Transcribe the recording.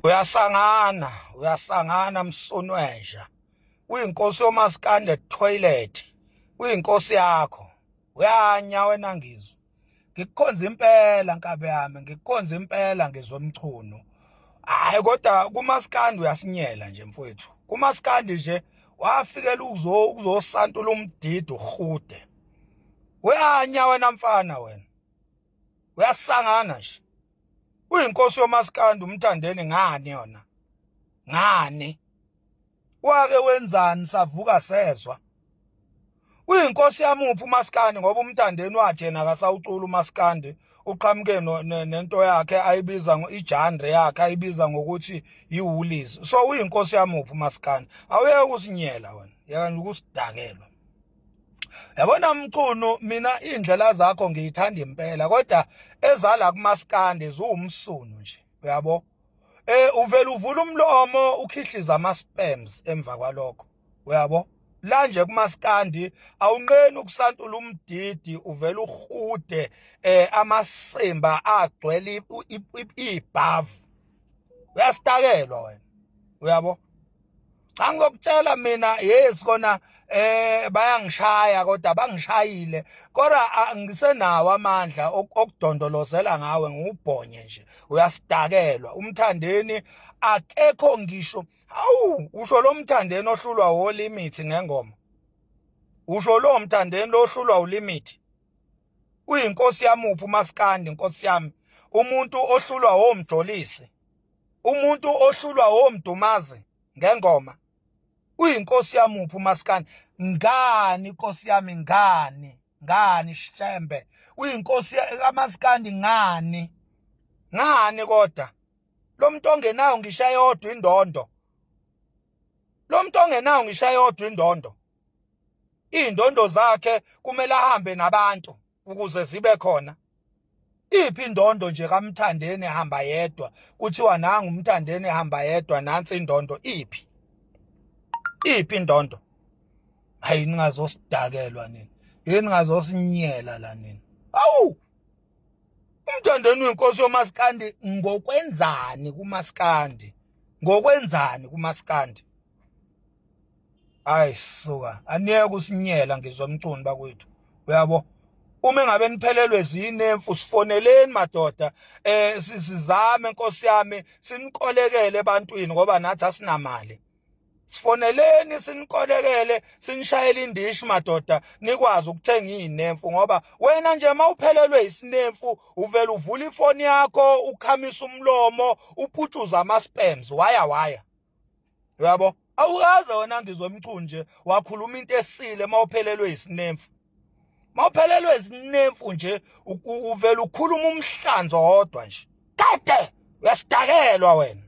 Uyasangana, uyasangana msunwenja. Uyinkosi yomaskande toilet. Uyinkosi yakho. Uyanya wena ngizwe. Ngikukhonza impela nkabe yami, ngikukhonza impela ngizwe Mchunu. Hayi kodwa kumaskandi uyasinyela nje mfowethu. Kumaskandi nje wafikela uzo ukuzosantula umdidi uhude. Uyanya wena mfana wena. Uyasangana nje. Uyinkosi yomaskandi umthandeni ngani yona? Ngani? Wake wenzani savuka sezwa? Uyinkosi yamuphi umaskandi ngoba umthandeni wathi yena akasawucula umaskandi uqhamuke nento yakhe ayibiza ijandre yakhe ayibiza ngokuthi yiwoolies. So uyinkosi yamuphi umaskandi? Awuyeke ukusinyela wena, yeka nje ukusidakelwa. Yabona Mchunu mina indlela zakho ngiyithanda impela kodwa ezala kumaskandi ziwumsunu nje uyabo. Eh uvela uvula umlomo ukhihliza ama sperms emva kwalokho uyabo. La nje kumaskandi awunqeni ukusantula umdidi uvela uhude eh amasimba agcwele ibhavu. Uyasitakelwa wena uyabo. Cha ngizokutshela mina yes kona eh bayangishaya kodwa bangishayile kodwa ngisenawo amandla okudondolozela ngawe ngubhonye nje uyasidakelwa umthandeni akekho ngisho awu usho lo mthandeni ohlulwa wo limit ngengoma usho lo mthandeni lohlulwa ulimit uyinkosi yamuphi umaskandi nkosi yami umuntu ohlulwa womjolisi umuntu ohlulwa womdumazi ngengoma uyinkosi yamuphi umaskandi ngani inkosi yami ngani ngani shembe uyinkosi kamaskandi ngani ngani kodwa lo muntu ongenayo ngisho eyodwa indondo lo muntu ongenayo ngisho eyodwa indondo iy'ndondo zakhe kumele ahambe nabantu ukuze zibe khona iphi indondo nje kaMthandeni ehamba yedwa kuthiwa nangu uMthandeni ehamba yedwa nansi indondo iphi iphi indondo hayi ningazosidakelwa nini yini ningazosinyela la nini awu umthandeni uyinkosi yomaskandi ngokwenzani kumaskandi ngokwenzani kumaskandi Hayi suka, aniyeke usinyela ngizwa mcuni bakwethu. Uyabo? Uma engabe niphelelwe zinemfu sifoneleni madoda eh sizame nkosi yami sinikolekele ebantwini ngoba nathi asinamali. Sifoneleni sinikolekele sinishayele indishi madoda nikwazi ukuthenga izinemfu ngoba wena nje mawuphelelwe isinemfu uvela uvula ifoni yakho ukhamisa umlomo uputshuza ama spams waya waya. Uyabo? Awukaze wena ngizwe mchunu nje wakhuluma into esile mawuphelelwe isinemfu. Mawuphelelwe isinemfu nje uvela ukhuluma umhlanzo wodwa nje. Kade uyasidakelwa wena.